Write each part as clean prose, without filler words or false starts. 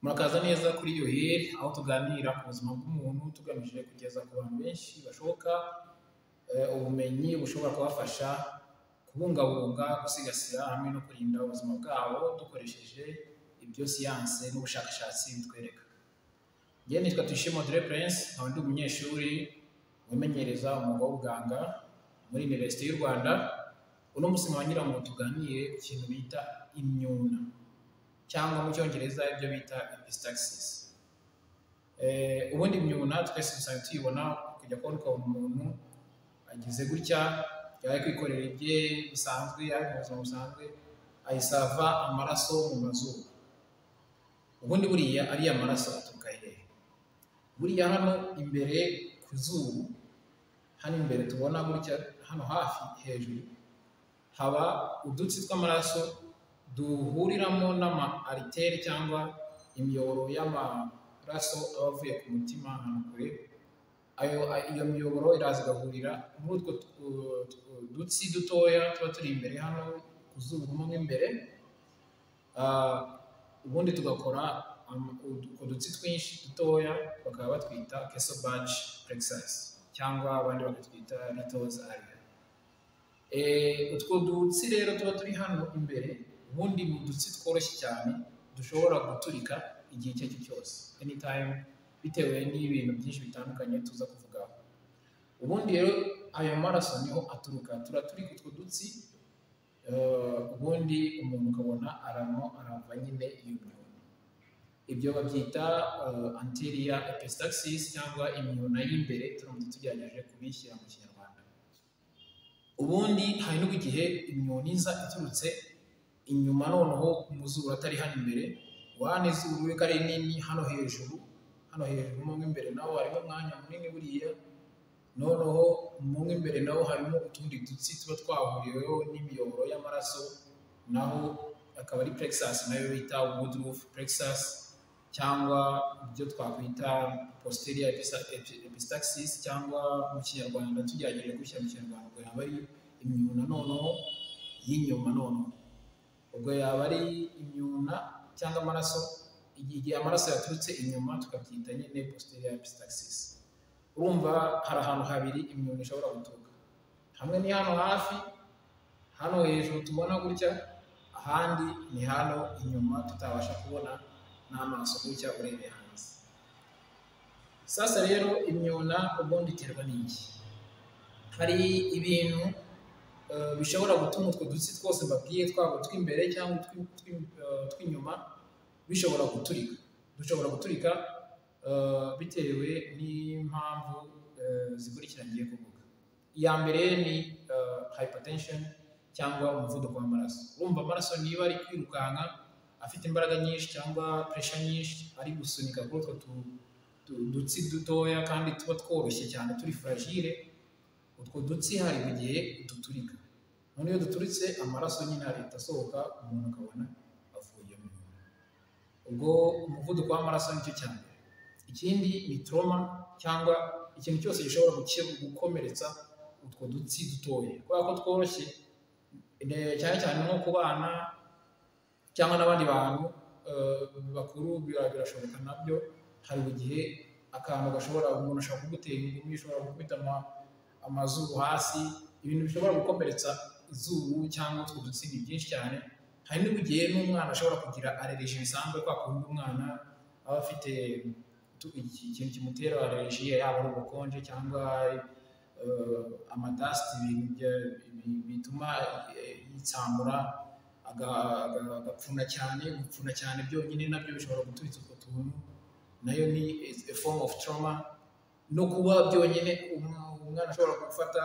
Murakaza neza kuri Yoheri, aho tuganira ku buzima bw'umuntu tugamije kugeza ku bantu benshi bashoboka ubumenyi bushobora kubafasha kubungabunga, gusigasira hamwe no kurinda ubuzima bwabo dukoresheje ibyo siyanse n'ubushakashatsi bitwereka. Njye nitwa Tuyishime Audrey Prince, nkaba ndi umunyeshuri wimenyereza umwuga w'ubuganga muri Université y'u Rwanda. Uno munsi nkaba ngira ngo tuganire ku kintu bita imyuna, cyangwa mu Cyongereza ibyo bita epistaxis. Ubundi imyuna twese dusanzwe tuyibona, kujya kubona ukabona umuntu agize gutya, yari kwikorera ibye bisanzwe, yari mu buzima busanzwe, ahise ava amaraso mu mazuru. Ubundi buriya ariya maraso aturuka hehe? Buriya hano imbere ku zuru, hano imbere tubona gutya, hano hafi hejuru, haba udutsi tw'amaraso duhuriramo n'ama artères cyangwa imiyoboro y'amaraso aba avuye ku mutima ahantu kure. Ayo, iyo miyoboro iraza igahurira muri utwo dutsi dutoya tuba turi imbere hano ku zuru mo imbere, ubundi tugakora utwo dutsi twinshi dutoya, bakaba batwita Kiesselbach plexus cyangwa abandi bakatwita Little's area. Utwo dutsi rero tuba turi hano imbere, ubundi ni udutsi tworoshye cyane dushobora guturika igihe icyo ari cyo cyose, anytime, bitewe n'ibintu byinshi bitandukanye tuza kuvugaho. Ubundi rero ayo maraso niho aturuka, turaturika utwo dutsi, ubundi umuntu ukabona aramo arava nyine iyo myuna. Ibyo babyita anterior epistaxis cyangwa imyuna y'imbere, turamutse tugerageje kubishyira mu Kinyarwanda. Ubundi hari n'igihe imyuna iza iturutse inyuma, noneho mu zuru atari hano imbere. Wana izuru ko ari rinini, hano hejuru, hano hejuru mo imbere naho harimo umwanya munini buriya. Noneho mo imbere naho harimo utundi dutsi tuba twahuriweho n'imiyoboro y'amaraso, naho akaba ari plexus, nayo bita Woodruff plexus cyangwa ibyo twakwita posterior epistaxis, cyangwa mu Kinyarwanda, tugerageje gushyira mu Kinyarwanda, ubwo yaba ari imyuna noneho y'inyuma. Noneho ubwo yaba ari imyuna cyangwa amaraso, igihe amaraso yaturutse inyuma tukabyita nyine posterior epistaxis. Urumva hari ahantu habiri imyuna ishobora guturuka: hamwe ni hano hafi, hano hejuru tubona gutya, ahandi ni hano inyuma tutabasha kubona n'amaso gutya urebeye hanze. Sasa rero imyuna ubundi iterwa n'iki? Hari ibintu bishobora gutuma utwo dutsi twose mbabwiye, twaba utw'imbere cyangwa utw'inyuma, bishobora guturika. Dushobora guturika bitewe n'impamvu zikurikira ngiye kuvuga. Iya mbere ni hypertension cyangwa umuvuduko w'amaraso. Urumva amaraso niba ari kwirukanka afite imbaraga nyinshi cyangwa pressure nyinshi, ari gusunika kuri utwo dutsi dutoya kandi tuba tworoshye cyane, turi fragile, utwo dutsi hari mu gihe duturika. None iyo duturitse, amaraso nyine ahita asohoka, umuntu akabona avuye mu. Ubwo umuvuduko w'amaraso nicyo cya mbere. Ikindi ni trauma cyangwa ikintu cyose gishobora gukomeretsa utwo dutsi dutoya, kubera ko tworoshye, cyane cyane nko ku bana cyangwa n'abandi bantu bakuru birashoboka nabyo. Hari igihe akantu gashobora, umuntu ashobora kugutera ingumi, ushobora gukubita amazuru hasi, ibintu bishobora gukomeretsa izuru cyangwa utwo dutsi ni byinshi cyane. Hari n'igihe n'umwana ashobora kugira allergie bisanzwe, kwa kundi umwana aba afite ikintu kimutera allergie, yaba ari ubukonje cyangwa ama dust, ibintu bituma yitsamura, agapfuna cyane. Gupfuna cyane byonyine nabyo bishobora guturitsa utwo tuntu, nayo ni a form of trauma. No kuba byonyine umwana ashobora gufata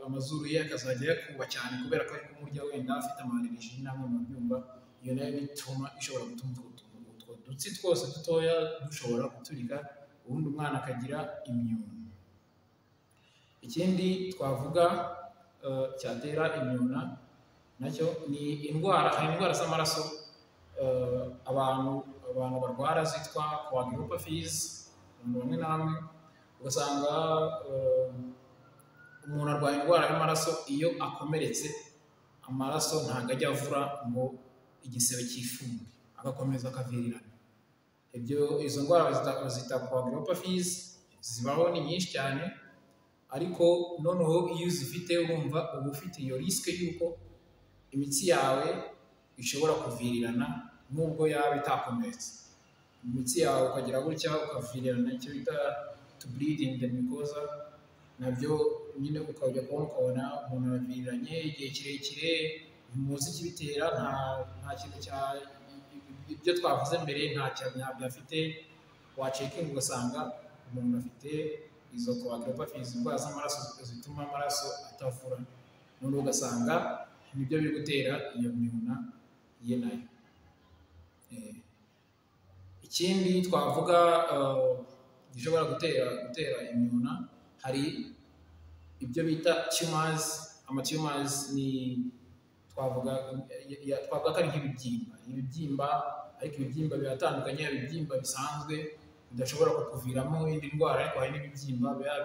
amazuru ye akazajya ayakuba cyane kubera ko ari kumurya, wenda afite ama allergie, namwe murabyumva, iyo nayo ni trauma ishobora gutuma utwo tuntu, utwo dutsi twose dutoya dushobora guturika, ubundi umwana akagira imyuna. Ikindi twavuga cyatera imyuna nacyo ni indwara. Hari indwara z'amaraso abantu barwara zitwa coagulopathies. Abantu bamwe na bamwe ugasanga umuntu arwaye indwara y'amaraso, iyo akomeretse amaraso ntabwo ajya avura ngo igisebe cyifunge, agakomeza akavirirana. Ibyo izo ndwara bazita coagulopathies, zibaho ni nyinshi cyane, ariko noneho iyo uzifite urumva uba ufite iyo risque y'uko imitsi yawe ishobora kuvirirana nubwo yaba itakomeretse. Imitsi yawe ukagira gutya ukavirirana, icyo bita to bleed in the mucosa, nabyo nyine ukajya kubona ukabona umuntu araviriranye igihe kirekire, ntimuzi ikibitera, nta kintu cya ibyo twavuze mbere ntabyo afite, wacheckinga ugasanga umuntu afite izo coagulopathies, indwara z'amaraso zituma amaraso atavura, noneho ugasanga nibyo biri gutera iyo myuna ye nayo. Ikindi twavuga gishobora gutera imyuna, hari ibyo bita tumors. Amatumors ni twavuga ko ari nk'ibibyimba, ibibyimba, ariko ibibyimba biratandukanye. Hari ibibyimba bisanzwe bidashobora kukuviramo indi ndwara, ariko hari n'ibibyimba biba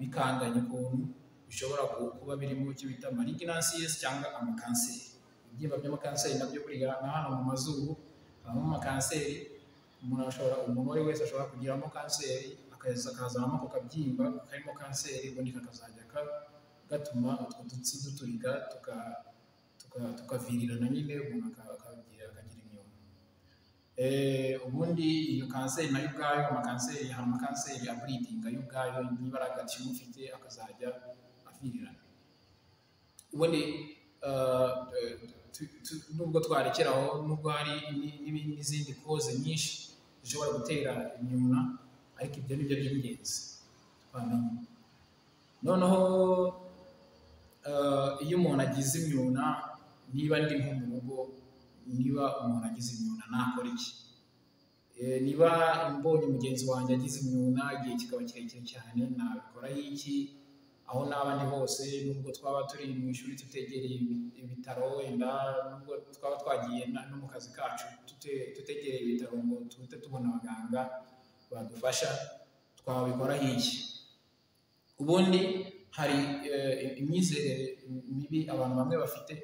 bikanganye ukuntu bishobora kuba birimo icyo bita malignancies cyangwa amakanseri. Ibibyimba by'amakanseri nabyo buriya na hano mu mazuru habamo amakanseri. Umuntu uwo ari we wese ashobora kugiramo kanseri, akaza akazanamo ako kabyimba karimo kanseri, ubundi kakazajya gatuma utwo dutsi duturika, tukavirirana nyine, umuntu akagira imyuna. Ubundi iyo kanseri nayo ubwayo, amakanseri, hari amakanseri ableedinga yo ubwayo, niba ari agatima ufite akazajya avirirana. Ubundi nubwo twarekeraho, nubwo hari n'izindi cause nyinshi zishobora gutera imyuna, ariko ibyo ni byo by'ingenzi twamenya. Noneho iyo umuntu agize imyuna, niba ndi nko mu rugo, niba umuntu agize imyuna nakora iki? Niba mbonye mugenzi wanjye agize imyuna igihe kikaba kirekire cyane, nabikoraho iki? Aho naba ndi hose, nubwo twaba turi mu ishuri tutegereye ibitaro wenda, nubwo twaba twagiye no mu kazi kacu tutegereye ibitaro ngo tuhite tubona abaganga badufasha, twabikoraho iki? Ubundi hari imyizerere mibi abantu bamwe bafite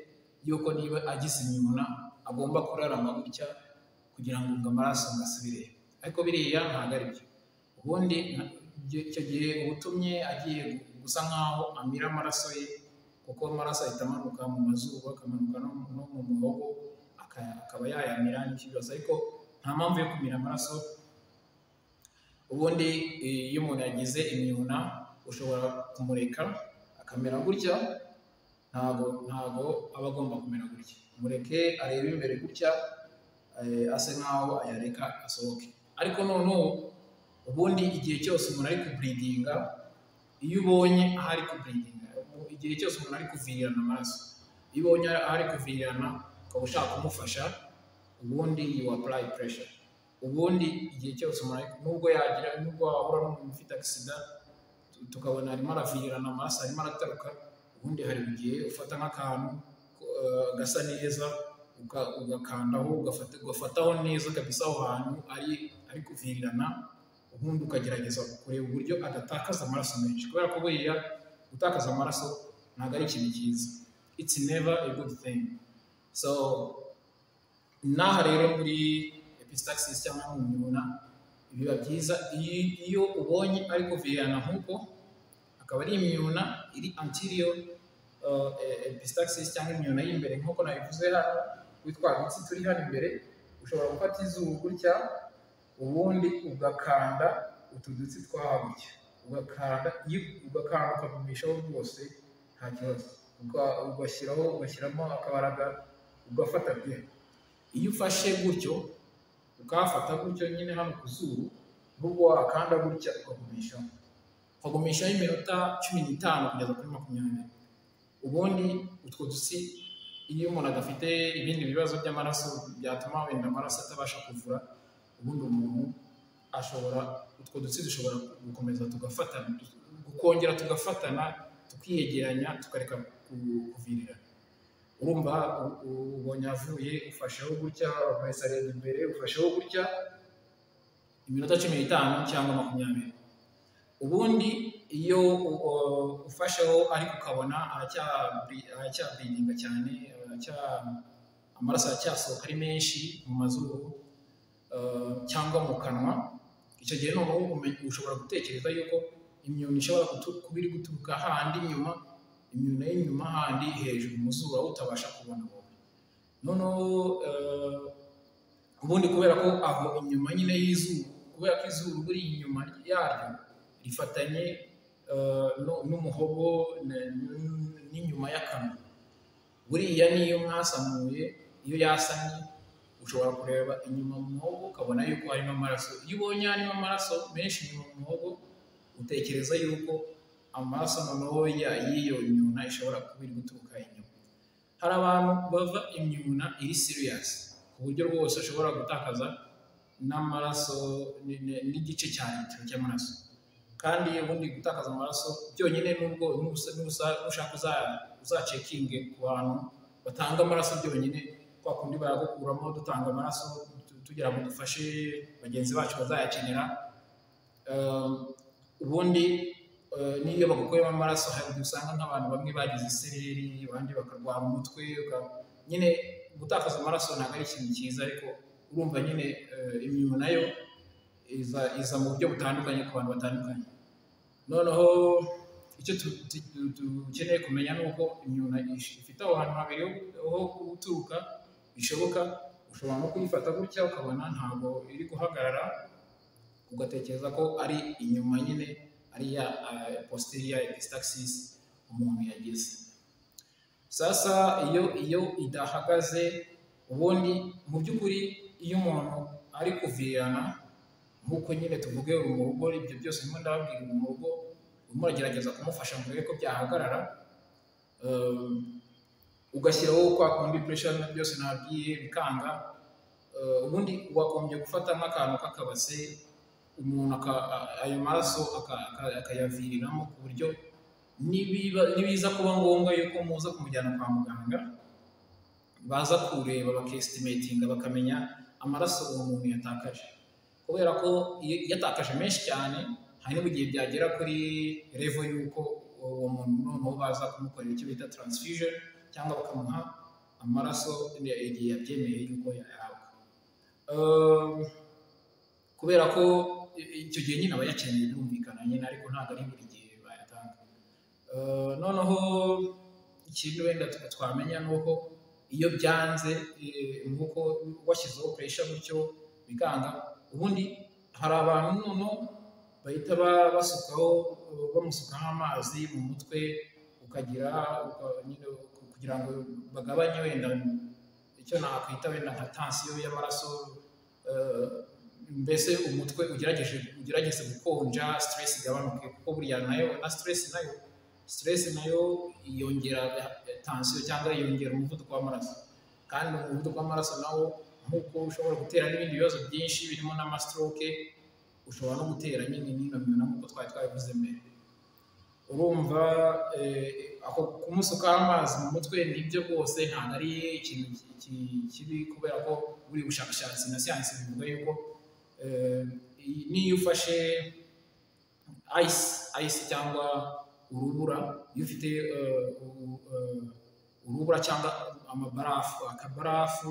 yuko niba agize imyuna agomba kurarama gutya kugira ngo amaraso ngo asubireyo, ariko biriya ntabwo ari byo. Ubundi icyo gihe uba utumye agiye gusa nkaho amira amaraso ye, kuko amaraso ahita amanuka mu mazuru, akamanuka no mu muhogo, akaba yayamira n'ikibazo, ariko nta mpamvu yo kumira amaraso. Ubundi iyo umuntu yagize imyuna ushobora kumureka akamera gutya, ntago aba agomba kumera gutya. Mureke arebe imbere gutya, ase nkaho ayareka asohoke. Ariko noneho ubundi igihe cyose umuntu ari kubleedinga, iyo ubonye aho ari kubleedinga, igihe cyose umuntu ari kuvirirana amaraso, iyo ubonye aho ari kuvirirana ukaba ushaka kumufasha, ubundi you apply pressure. Ubundi igihe cyose umuntu nubwo yagira, nubwo wahura n'umuntu ufite accident, tukabona arimo aravirirana amaraso, arimo arataruka, ubundi hari igihe ufata nk'akantu gasa neza, ugakandaho, ugafataho neza kabisa aho hantu ari kuvirirana, ubundi ukagerageza kureba uburyo adatakaza amaraso menshi, kubera ko buriya gutakaza amaraso ntabwo ari ikintu cyiza, it's never a good thing. So n'aha rero muri epistaxis cyangwa mu myuna biba byiza iyo ubonye ari kuvirirana nk'uko, akaba ari imyuna iri anterior epistaxis cyangwa imyuna y'imbere nk'uko nabivuze hano, witwa dutsi turi hano imbere, ushobora gufata izuru gutya, ubundi ugakanda utu dutsi twaha gutya, ugakanda, ugakanda ukagumishaho rwose nta kibazo, ugashyiraho, ugashyiramo akabaraga, ugafata pe. Iyo ufashe gutyo, ukahafata gutyo nyine hano ku zuru, nubwo wakanda gutya ukagumishaho, ukagumishaho iminota 15 kugeza kuri 20, ubundi utwo dutsi, iyo umuntu adafite ibindi bibazo by'amaraso byatuma wenda amaraso atabasha kuvura, ubundi umuntu ashobora, utwo dutsi dushobora gukomeza tugafatana, kongera tugafatana, tukiyegeranya, tukareka kuvirirana. Urumva ubonye avuye, ufasheho gutya, wahise areba imbere, ufasheho gutya iminota 15 cyangwa 20. Ubundi iyo ufasheho ariko ukabona aracyableedinga cyane, amaraso aracyasohoka ari menshi mu mazuru, cyangwa mu kanwa. Icyo gihe noneho ushobora gutekereza yuko imyuna ishobora kuba iri guturuka handi inyuma, imyuna y'inyuma handi hejuru mu zuru aho utabasha kubona wowe. Noneho ubundi kubera ko aho inyuma nyine y'izuru, kubera ko izuru buri inyuma yaryo rifatanye n'umuhogo n'inyuma y'akanwa, buriya niyo mwasamuye, iyo yasamye ushobora kureba inyuma mu muhogo ukabona yuko harimo amaraso. Iyo ubonye harimo amaraso menshi inyuma mu muhogo, utekereza yuko amaraso noneho y'iyo myuna ishobora kuba iri guturuka inyuma. Hari abantu bava imyuna iri serious ku buryo rwose ashobora gutakaza n'amaraso n'igice cya litiro cy'amaraso. Kandi ubundi gutakaza amaraso byonyine, nubwo nushaka uzacekinge ku bantu batanga amaraso byonyine, kwa kundi bayagukuramo dutanga amaraso tugira ngo dufashe bagenzi bacu bazayakenera. Ubundi n'iyo bagukuyemo amaraso hari igihe usanga nk'abantu bamwe bagize isereri, abandi bakarwara umutwe. Nyine gutakaza amaraso ntabwo ari ikintu cyiza, ariko urumva nyine imyuna nayo iza mu buryo butandukanye ku bantu batandukanye. Noneho icyo dukeneye kumenya ni uko imyuna ifite aho hantu habiri ho guturuka bishoboka. Ushobora no kuyifata gutya ukabona ntabwo iri guhagarara, ugatekereza ko ari inyuma nyine, ari ya posterior epistaxis umuntu yagize. Sasa iyo idahagaze, ubundi mu by'ukuri iyo umuntu ari kuvirana, nk'uko nyine tuvuge uri mu rugo, ibyo byose ndimo ndababwira, uri mu rugo urimo uragerageza kumufasha ngo urebe ko byahagarara, ugashyiraho kwa kundi pressure byose nababwiye bikanga, ubundi wagombye gufata nk'akantu k'akabase, umuntu ayo maraso akayaviriramo, ku buryo nibiza kuba ngombwa yuko muza kumujyana kwa muganga, baza kureba bakestimatinga, bakamenya amaraso uwo muntu yatakaje. Kubera ko iyo yatakaje menshi cyane, hari n'igihe byagera kuri level y'uko uwo muntu noneho baza kumukorera icyo bita transfusion, cyangwa bakamuha amaraso igihe yabyemeye yuko yayahabwa. Kubera ko icyo gihe nyine aba yakeneye, birumvikana nyine, ariko ntabwo ari buri gihe bayatanga. Noneho ikindi wenda twamenya ni uko iyo byanze, nk'uko washyizeho pressure gutyo bikanga, ubundi hari abantu noneho bahita basukaho, bamusukaho amazi mu mutwe, ukagira nyine kugira ngo bagabanye wenda icyo nakwita wenda nka tension y'amaraso, mbese umutwe ugerageze gukonja, stress igabanuke, kuko buriya nayo na stress nayo yongera tension cyangwa yongera umuvuduko w'amaraso. Kandi umuvuduko w'amaraso nawo, nk'uko ushobora gutera n'ibindi bibazo byinshi birimo n'amastroke, ushobora no gutera nyine n'ino myuna nk'uko twari twabivuze mbere. Urumva ako kumusukaho amazi mu mutwe nibyo rwose ntabwo ari ikintu kibi, kubera ko buri bushakashatsi na siyansi bivuga yuko niyo ufashe ice cyangwa urubura, iyo ufite urubura cyangwa amabarafu, akabarafu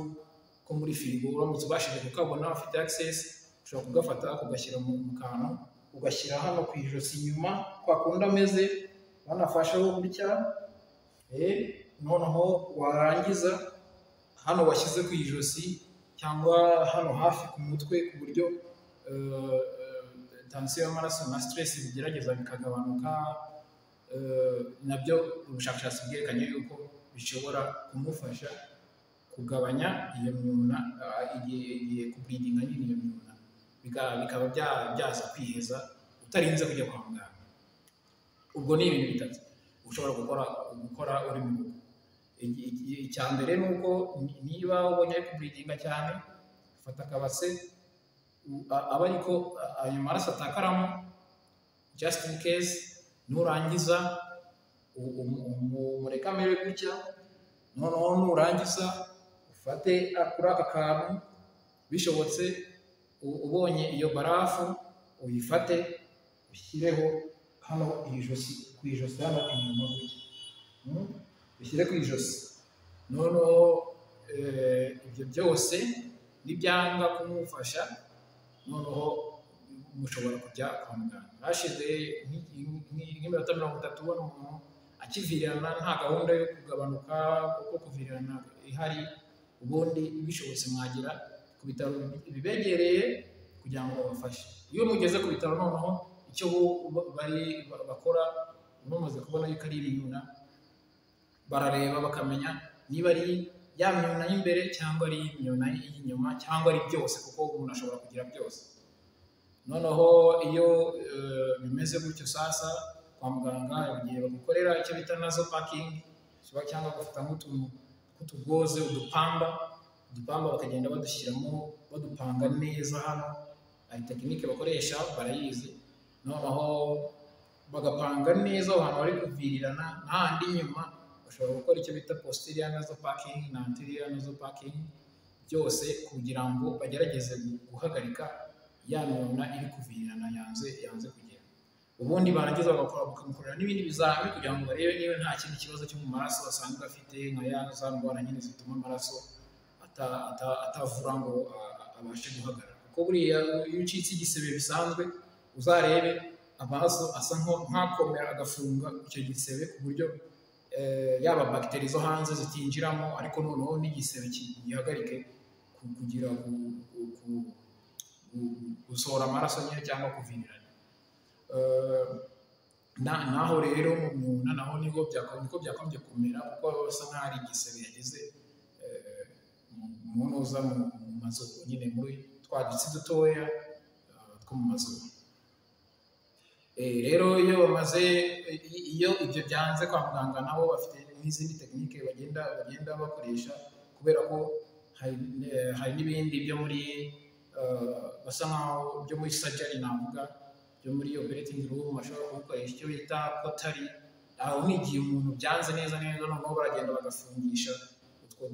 ko muri firigo, uramutse ubashije kukabona, ufite access, ushobora kugafata ukagashyira mu kantu, ugashyira hano ku ijosi inyuma kwa kundi ameze banafasheho gutya, noneho warangiza hano washyize ku ijosi cyangwa hano hafi ku mutwe, ku buryo tension y'amaraso na stress bigerageza bikagabanuka. Nabyo ubushakashatsi bwerekanye yuko bishobora kumufasha kugabanya iyo myuna, igihe kubleedinga nyine iyo myuna bikaba byaza kwiheza utarinze kujya kwa muganga. Ubwo ni ibintu bitatu ushobora gukora uri mu rugo. Icya mbere ni uko niba ubonye ari kubleedinga cyane, fata akabase aba ariko ayo maraso atakaramo, just in case. Nurangiza umureke amere gutya. Noneho nurangiza ufate kuri aka kantu, bishobotse ubonye iyo barafu, uyifate ushyireho hano ijosi, ku ijosi hano inyuma gutya, ushyire ku ijosi. Noneho ibyo byose nibyanga kumufasha Noneho mushobora kujya kwa muganga. Hashize nk'iminota 30 ubona umuntu akivirirana, nta gahunda yo kugabanuka kuko kuvirirana ihari, ubundi bishobotse mwagera ku bitaro bibegereye kugira ngo babafashe. Iyo mugeze ku bitaro noneho icyo bari bakora, bamaze kubona yuko ari imyuna, barareba bakamenya niba ari ya myuna y'imbere cyangwa ari imyuna y'inyuma cyangwa ari byose, kuko umuntu ashobora kugira byose. Noneho iyo bimeze gutyo, sasa kwa muganga igihe bagukorera icyo bita nasal packing, cyangwa bagafata nk'utuntu tw'utugoze, udupamba bakagenda badushyiramo, badupanga neza. Hano hari technique bakoresha, barayizi. Noneho bagapanga neza aho hantu bari kuvirirana, n'ahandi inyuma bashobora gukora icyo bita posterior nasal packing na anterior nasal packing, byose kugira ngo bagerageze guhagarika ya myuna iri kuvirirana yanze kugera. Ubundi barangiza bagakora, bakamukorera n'ibindi bizami kugira ngo barebe niba nta kindi kibazo cyo mu maraso asanzwe afite, nka ya za ndwara nyine zituma amaraso atavura ngo abashe guhagarara. Kuko buriya iyo ucitse igisebe bisanzwe, uzarebe amaraso asa nk'akomera agafunga icyo gisebe, ku buryo yaba bagiteri zo hanze zitinjiramo, ariko noneho n'igisebe gihagarike kugira gusohora amaraso nyine cyangwa kuvirirana. Naho rero mu myuna naho niko byakagombye kumera, kuko basa nk'aho ari igisebe yagize mu ntuza, mu mazuru nyine, muri twa dutsi dutoya two mu mazuru. Rero iyo bamaze, iyo ibyo byanze kwa muganga, nabo bafite n'izindi technique bagenda bakoresha, kubera ko hari n'ibindi byo muri basa nkaho byo muri surgery, navuga byo muri operating room, bashobora kugukoresha icyo bita cautery. Aho ni igihe umuntu byanze neza neza, noneho baragenda bagafungisha utwo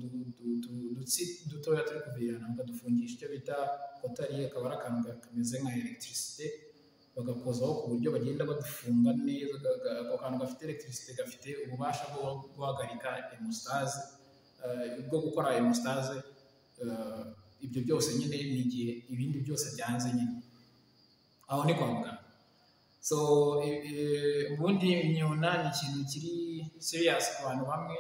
dutsi dutoya turi kuvirirana, bakadufungisha icyo bita cautery. Akaba ari akantu kameze nka électricité, bagakozaho ku buryo bagenda badufunga neza. Ako kantu gafite électricité, gafite ububasha bwo guhagarika hémostase, bwo gukora hémostase. Ibyo byose nyine ni igihe ibindi byose byanze nyine. Aho ni kwa muganga. So ubundi imyuna ni ikintu kiri serious ku bantu bamwe,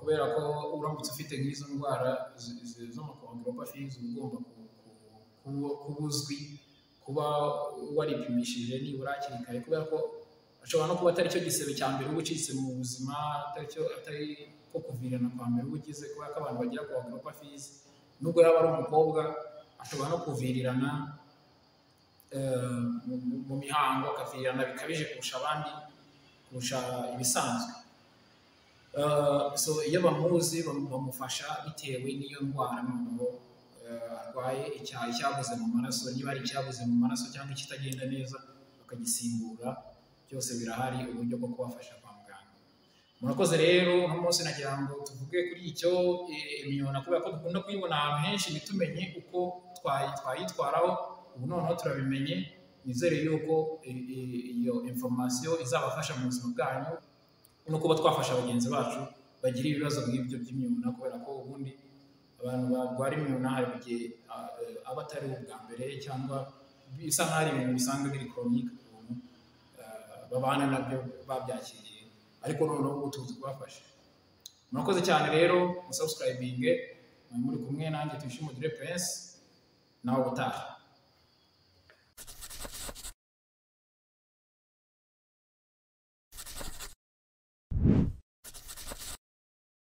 kubera ko uramutse ufite nk'izo ndwara z'amacoagulopathies, uba ugomba kuba uzwi, kuba waripimishije nibura hakiri kare, kubera ko ashobora no kuba atari cyo gisebe cya mbere uba ucitse mu buzima, atari ko kuvirana kwa mbere uba ugize, kubera ko abantu bagira coagulopathies, nubwo yaba ari umukobwa, ashobora no kuvirirana mu mihango, akavirirana bikabije kurusha abandi, kurusha ibisanzwe. So iyo bamuzi bamufasha bitewe n'iyo ndwara noneho arwaye, icyabuze mu maraso, niba ari icyabuze mu maraso cyangwa ikitagenda neza, bakagisimbura. Byose birahari, uburyo bwo kubafasha kwa muganga. Murakoze rero. Uno munsi nagira ngo tuvuge kuri icyo imyuna, kubera ko dukunda kuyibona ahantu henshi ntitumenye uko twayitwaraho. Ubu noneho turabimenye. Nizere yuko iyo information izabafasha mu buzima bwanyu, no kuba twafasha bagenzi bacu bagira ibibazo nk'ibyo by'imyuna, kubera ko ubundi abantu barwara imyuna hari igihe aba atari ubwa mbere, cyangwa bisa nk'aho ari ibintu bisanzwe biri chronique ukuntu, babana nabyo babyakiriye, ariko noneho ubu tuzi kubafasha. Murakoze cyane rero, musubscribinge. Muri kumwe nanjye Tuyishimire Prince. Nawe ubutaha.